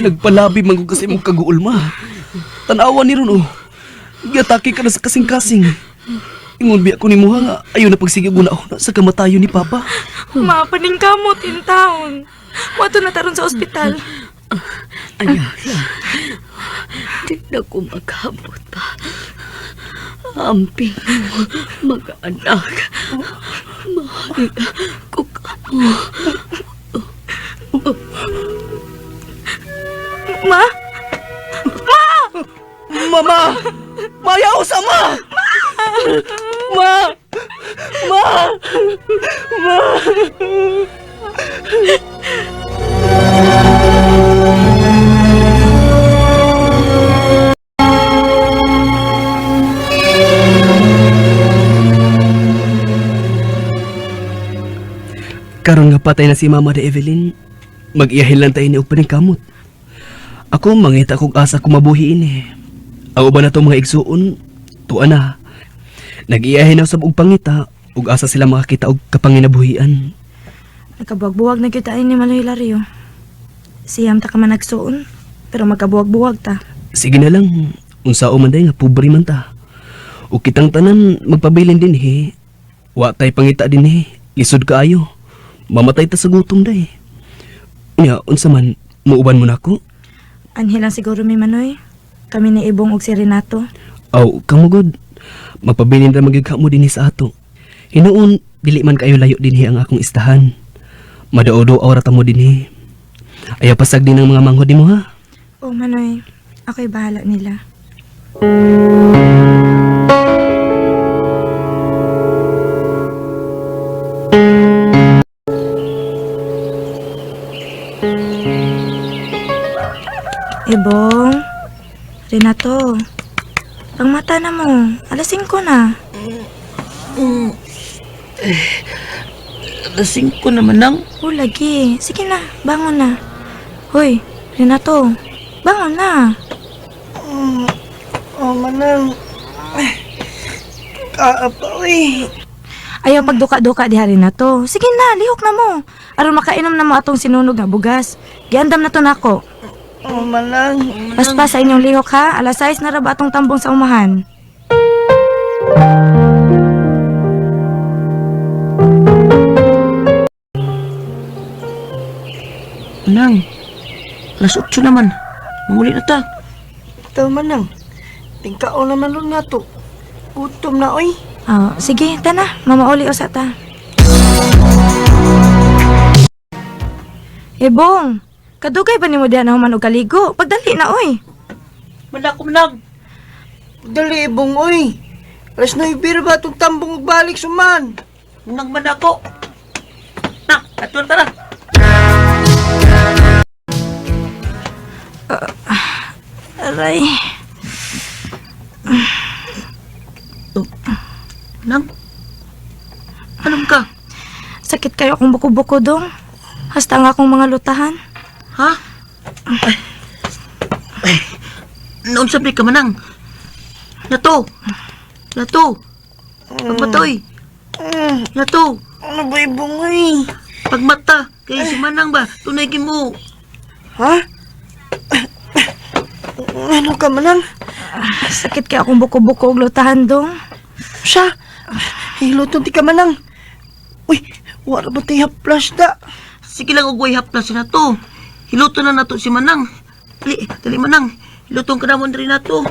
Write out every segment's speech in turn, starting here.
Nagpalabi man ko kasi mong kaguol, ma. Tanawa ni ron, oh. Giatake ka na sa kasing-kasing. Ingon biya ko ni Muha nga, ayaw na pagsige na sa kamatayon ni Papa. Ma, paningkamot in town. Wato na taron sa ospital. Anak, di na ko maghabot pa. Amping mo, mga anak. Mahal ko kamo. Ma? Mama! Mayaw sa ma! Ma! Ma! Ma! Karon nga patay na si Mama de Evelyn, mag-iyahin lang tayo ni og paningkamot. Ako mangita kog asa ko mabuhi ini. Ang uban na to mga igsuon, tuwa na. Nag-iyahin na sab og pangita ug asa sila makakita og kapanginabuhian. Nagkabuwag-buwag na kita ni Manoy Hilario. Siyam ta ka man nagsuon, pero magkabuwag-buwag ta. Sige na lang, unsa man day nga pobre man ta. Ug kitang tanan magpabilin dinhi. Wa tay pangita dinhi, lisod kaayo. Mamatay ta sa gutom day. Nya unsa man muuban mo nako? Anhi lang siguro mi Manoy. Kami ni Ibong ug si Renato. Aw, kamo gud. Magpabilin ra magyud ka mo dinhi sa ato. Hinuon dili man kayo layo dinhi ang akong istahan. Madaudo ra ta mo dinhi. Ayaw pasag din ang mga manghod nimo ha. Oh Manoy, ako'y bahala nila. Ebong, Renato, pangmata na mo. 5:00 na. 5:00 naman nang. Oh, lagi. Sige na, bangon na. Hoy, Renato, bangon na. Oh, Manang. Kaapa, uy. Ayaw pagduka-duka diha Renato. Sige na, lihok na mo. Aron makainom na mo atong sinunog nga bugas. Giandam na to nako. Oh, Manang. Paspas sa inyong lihok ha. 6:00 na ra ba atong tambong sa umahan? Nang, 8:00 naman. Manguli na ta. Ito, Manang. Tingkao naman ron na to. Gutom na, oy. Oh, sige, tana. Mamauli usa ta. Ebong, kadugay ba nimo diha na human og kaligo? Pagdali na, oy. Manang ko, Manang. Dali, Ibong, oy. 9:00 ba itong tambong ug balik suman? Manang man ako. Na, ato na tara. Aray. Nang, anong ka? Sakit kayo akong buko-buko dong. Hasta nga akong mga lutahan. Ha? Ay, ay, noon sabi ka, Manang. Nato. Nato. Pagmatoy. Nato. Ano ba, Ibong, oy? Pagmata. Kaya si Manang ba? Tunay mo. Ha? Ano ka, Manang? Sakit kayo akong buko-buko og lutahan dong. Siya. Hiluton ti ka, Manang. Uy, wala ba tayo haplas da? Sige lang, ugway haplas na to. Hiluto na nato si Manang. Dali, dali Manang. Hilutong ka naman rin nato.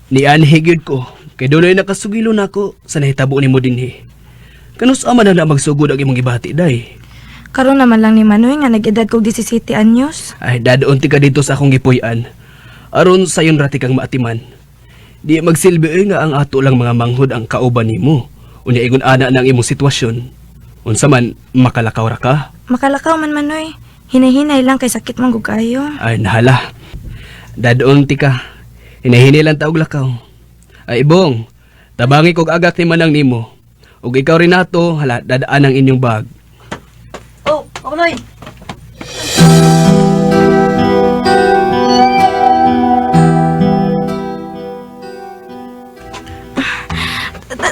Nianhi gyud ko kay dunay nakasugilo nako sa nahitabo nimo dinhi. Kanus ama na na magsugod ang imong gibati day. Karon naman lang ni Manoy nga nag-edad kog 17 anyos. Ay dadoon ti ka dito sa akong gipuy-an. Aron sayon ra ti kang maatiman. Di magsilbi oy nga ang ato lang mga manghod ang kauban nimo. Unya ingon ana na ang imong sitwasyon. Unsa man makalakaw ra ka? Makalakaw man Manoy. Hinay-hinay lang kay sakit man gud kaayo. Ay nahala. Dadoon ti ka. Hinahinay lang ta og lakaw. Ay Ibong, tabangi kog agak ni Manang nimo. Ug ikaw Renato, hala dadaan ang inyong bag. Oh, ako na.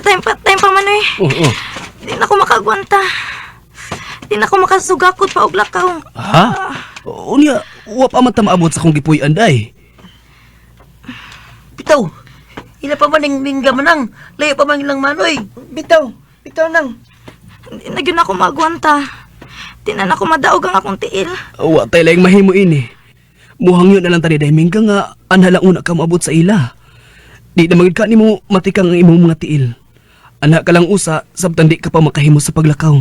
Time pa, Manoy. Oo. Oh, oh. Di na ako makagwa makasugakot pa og lakaw. Ha? Unya, wa pa man ta maabot sa akong gipuy-an day. Bitaw. Ila pa man ning Mingga, Manang. Layo pa man ilang manoy. Bitaw, bitaw nang. Hindi na gyud ako maagwanta. Di na nako madaog ang akong tiil. Wa tay laing mahimo ini. Muhangyo na lang tani day Mingga nga anha lang una ka maabot sa ila. Di na magid ka nimo matikang ang imong mga tiil. Ana ka lang usa sabtan di ka pa makahimo sa paglakaw.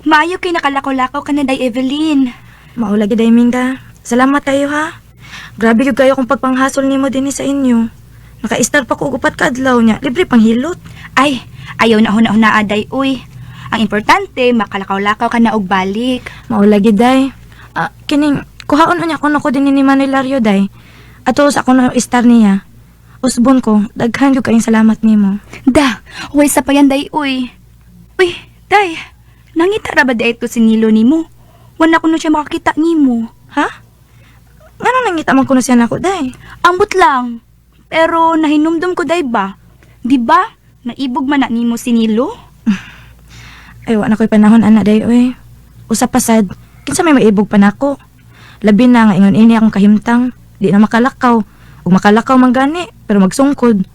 Maayo kay nakalakaw-lakaw ka na, Day Evelyn. Mao lagi day Mingga. Salamat kayo ha. Grabe gyud kayo kung pagpanghasol nimo dinhi sa inyo. Naka-star pa ko og upat ka adlaw niya. Libre pang hilot. Ay, ayaw na huna-huna, Day, uy. Ang importante, makalakaw-lakaw ka na og balik. Mao lagi day. Ah, kining kuhaon unya kuno ko dinhi ni Manoy Lario day. Ato sa kuno star niya. Usbon ko, daghan gyud kayong salamat nimo. Da, way sa payan, Day, uy. Uy, Day, nangita ra ba day ito si Nilo nimo? Wala ko na siya makakita nimo. Ha? Ngano nangita man kuno siya nako day? Ambot lang. Pero nahinumdum ko, Day, ba? Di ba? Naibog man na nimo si Nilo? Ay, wa na ko'y panahon, ana, day, oy. Usa pa sad, kinsa may maibog pa nako. Labi na nga ingon ini akong kahimtang, di na makalakaw. Ug makalakaw man gani, pero magsungkod.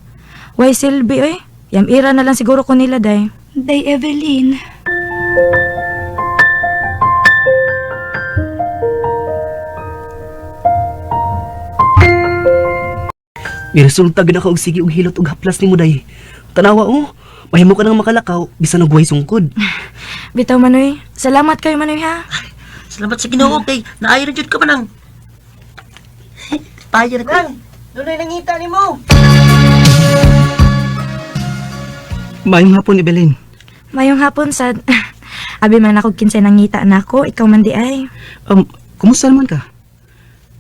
Way silbi, oy. Yamira na lang siguro ko nila, day. Day Evelyn. Niresulta gid ako og sige og hilot og haplas nimo day. Tanawa oh, mahimo ka nang makalakaw bisan og way sungkod. Bitaw, Manoy. Salamat kayo, Manoy, ha? Salamat sa Ginoo kay naayo na jud ka, Manang. Payo na ko. Nang, dunay nangita nimo. Maayong hapon, Evelyn. Mayong hapon, sad. Abi man ako kinsay nangita nako, ikaw man di ay. Kumusta naman ka?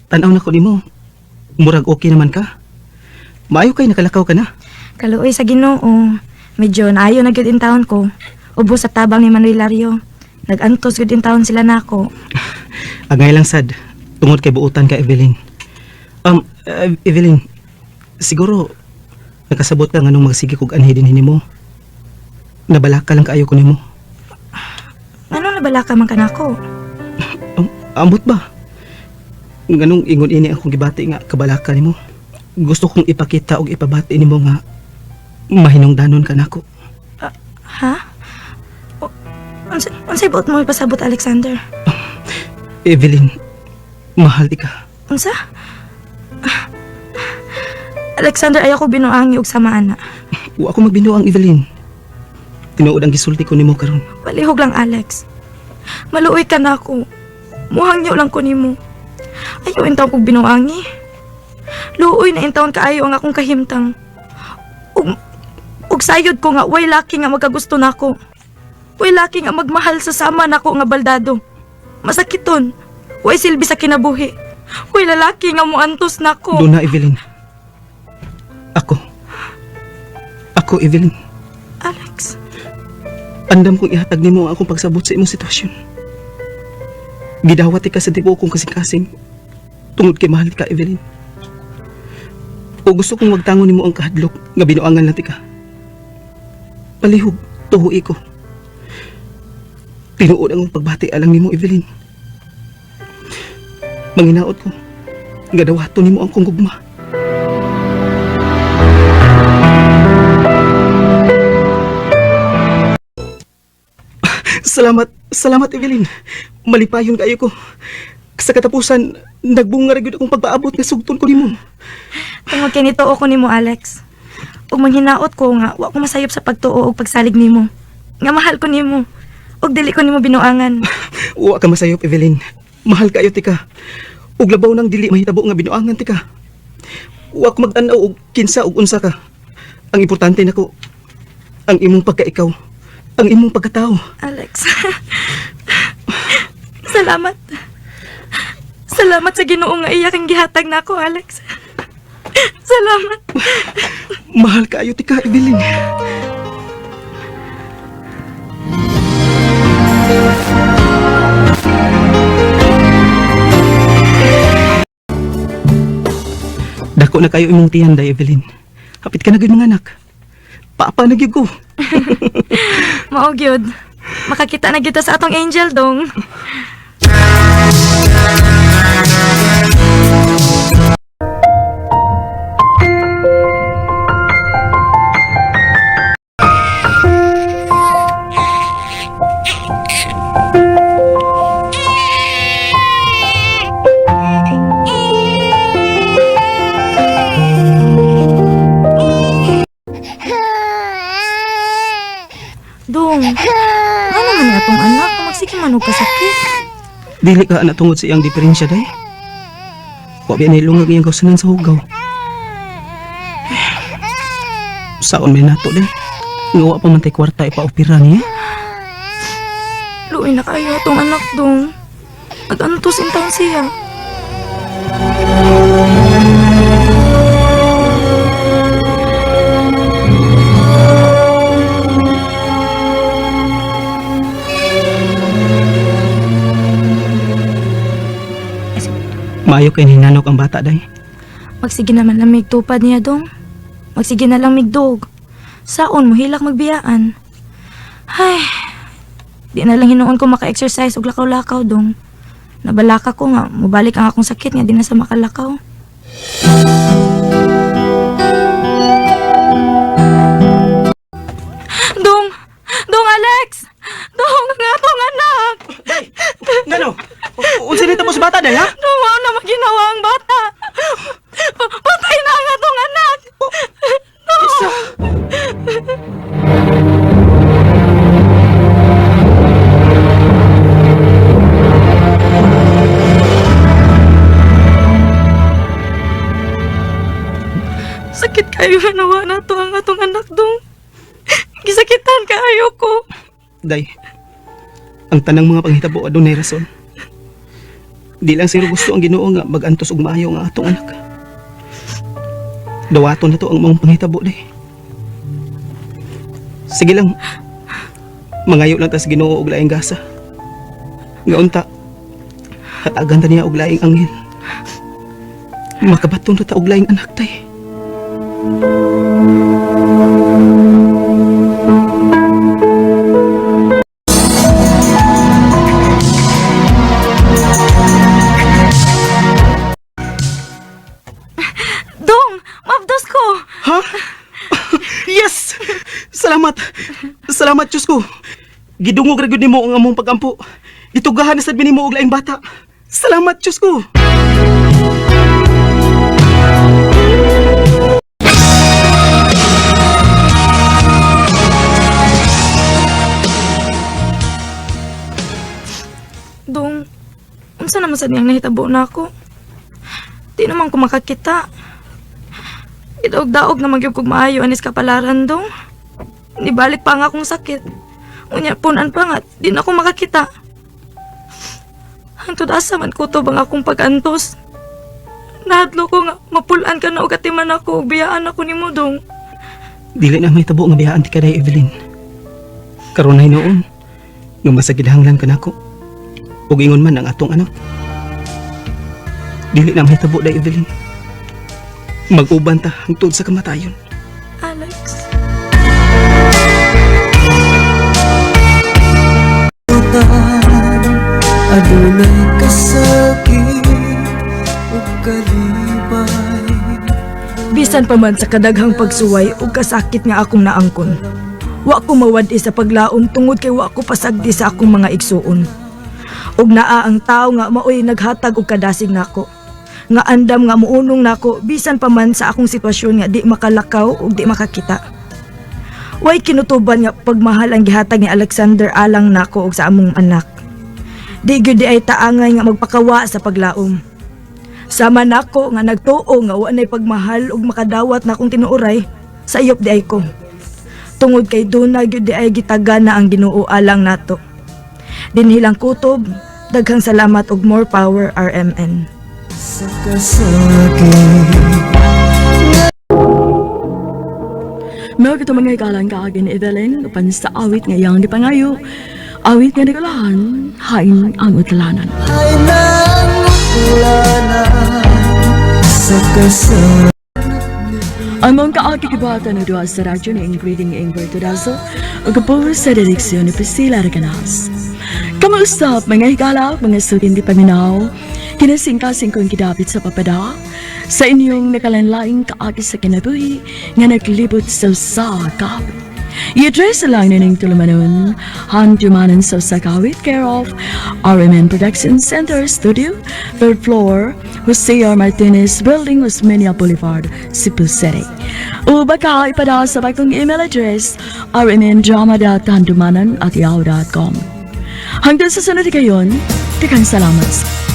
Tanaw na ko nimo. Murag okay naman ka. Maayo kay nakalakaw ka na. Kaluoy sa Ginoo. Medyo naayo na gyud in taon ko. Ubos sa tabang ni Manoy Lario. Nag-antos gyud in taon sila nako. Angay lang sad tungod kay buutan ka, Evelyn. Evelyn, siguro nakasabot ka nganong magsige kog anhi dinhi nimo. Nabalaka lang kaayo ko nimo. Ngano nabala ka man kanako? Ambot ba? Nganong ingon ini akong gibati nga kabalaka nimo. Gusto kong ipakita og ipabati nimo nga mahinungdanon ka nako. Ha? O, unsay buot mo ipasabot, Alexander? Evelyn, mahal di ka. Unsa? Alexander, ayaw ko binuangi og sama ana. Wa ako magbinuang, Evelyn. Tinuod ang gisulti ko nimo karon. Palihog lang, Alex. Maluoy ka na ako. Muhangyo lang ko nimo. Ayaw intaw kog binuangi. Luoy na intawon kaayo ang akong kahimtang. Ug, ug sayod ko nga way laki nga magkagusto nako. Way laki nga magmahal sa sama nako nga baldado. Masakiton. Way silbi sa kinabuhi. Way lalaki nga muantos nako. Doon na, Evelyn. Ako. Ako, Evelyn. Alex, Andam kong ihatag nimo ang akong pagsabot sa imong sitwasyon. Gidawat ka sa tibuok kong kasing-kasing. Tungod kay mahal ka, Evelyn. O gusto kong wagtangon nimo ang kahadlok nga binuangan lang ti ka. Palihog, tuhui ko. Tinuod ang akong pagbati alang nimo, Evelyn. Manginaot ko, nga dawaton nimo ang kong gugma. Salamat, salamat, Evelyn. Malipayon kayo ko. Sa katapusan, nagbunga ra gyud akong pagpaabot nga sugton ko nimo. Tungod kay nituo ko nimo, Alex. Ug manghinaot ko nga wa ko masayop sa pagtuo ug pagsalig nimo. Nga mahal ko nimo. Ug dili ko nimo binuangan. Wa ka masayop, Evelyn. Mahal kayo tika. Ug labaw nang dili mahitabo nga binuangan tika. Wa ko mag-anaw og kinsa ug unsa ka. Ang importante nako ang imong pagkaikaw, ang imong pagkatao. Alex. Salamat. Salamat sa Ginoo nga iya kang gihatag nako, Alex. Salamat. Mahal kaayo tika, Evelyn. Dako na kayo imong tiyan, day Evelyn. Hapit ka na gyud mga anak. Papa na gyud ko. Mao gyud. Makakita na kita sa atong angel dong. Dong, ano man nga atong anak? Magsige man og kasakit. Dili ka na tungod sa iyang diferensya day. Wa ba nilungag iyang kausanan sa hugaw. Saon may nato day. Nga wa pa man tay kwarta ipaopera niya. Luoy na kayo atong anak dong. Nag-antos intang siya. Maayo kay hinanok ang bata day. Magsige naman lang migtupad niya dong. Magsige na lang migdog. Saon mo hilak magbiyaan. Ay, di na lang hinuon ko maka-exercise og lakaw-lakaw dong. Nabalaka ko nga, mubalik ang akong sakit nga di na sa makalakaw. Dong! Dong Alex! Dong, nga atong anak! Ngano? Unsa ni tapos bata day ha? Dong, wala na maginawa ang bata! Patay na ang atong anak! Dong! Sakit kayo nawa na to ang atong anak dong. Gisakitan kaayo ko. Day. Ang tanang mga panghitabo adunay rason. Di lang siguro gusto ang Ginoo nga magantos og maayo ang atong anak. Dawaton na to ang mga panghitabo day. Sige lang. Mangayo lang ta sa Ginoo og laing gasa. Nga unta, hatagan ta niya og laing anghel. Makabaton ra ta og laing anak tay. Dong, mabdos ko. Ha? Yes! Salamat. Salamat Diyos ko. Gidungog ra gyud nimo ang among pagampo. Gitugahan na sad nimo og laing bata. Salamat Diyos ko. Dong, unsa naman sad niyang nahitabo na ako? Di naman ko makakita. Gidaog-daog na magyug kog maayo anis kapalaran dong. Nibalik pa nga akong sakit. Unya punan pa nga, di na ako makakita. Hangtod asa man ko to bang akong pag-antos. Nahadlo ko nga mapulaan ka na og atiman ako ug biyaan ako nimo dong. Dili na may tabo nga biyaan ti kaday Evelyn. Karon ay noon nga masagidhanglan ka nako. Ug ingon man ang atong anak. Dili na may tabo day Evelyn. Mag-uban ta hangtod sa kamatayon. Alex. Adunay kasakit ug kalipay. Bisan pa man sa kadaghang pagsuway ug kasakit nga akong naangkon. Wa ko mawad-i sa paglaom tungod kay wa ko pasagdi sa akong mga igsuon. Ug naa ang tawo nga maoy naghatag og kadasig nako. Nga andam nga muunong nako bisan pa man sa akong sitwasyon nga di makalakaw ug di makakita. Way kinutuban nga pagmahal ang gihatag ni Alexander alang nako ug sa among anak. Di gyud di ay taangay nga magpakawa sa paglaom. Sama nako nga nagtuo nga wa nay pagmahal ug makadawat na akong tinuoray sa iyop di ay ko. Tungod kay duna gyud di ay gitaga na ang Ginoo alang nato. Dinhilang kutob, daghang salamat ug more power RMN. Sa kasakit. Mao kito mga ikalang kaagi ni Evelyn upan sa awit nga iyang gipangayo. Awit nga nagulahan, hain ang utlanan. Ay nangutlanan sa kasakit. Ang mga kaagi gibuhatan og duha sa radyo ni Ingrid Ingrid Todazo ug gapo sa direksyon ni Priscilla Reganas. Kamausap, mga higala, mga suking di paminaw, kinasingkasing kong gidapit sa papada, sa inyong nakalanlaing kaagi sa kinabuhi nga naglibot sa usa ka awit. I-address lang nining tulumanon, Handumanan sa usa ka awit, care of RMN Production Center Studio, third floor, Jose R. Martinez Building, Osmeña Boulevard, Cebu City. O baka ipadala sa akong email address, rmndrama.handumanan@yahoo.com. Hanggang sa sunod kayon, daghang salamat.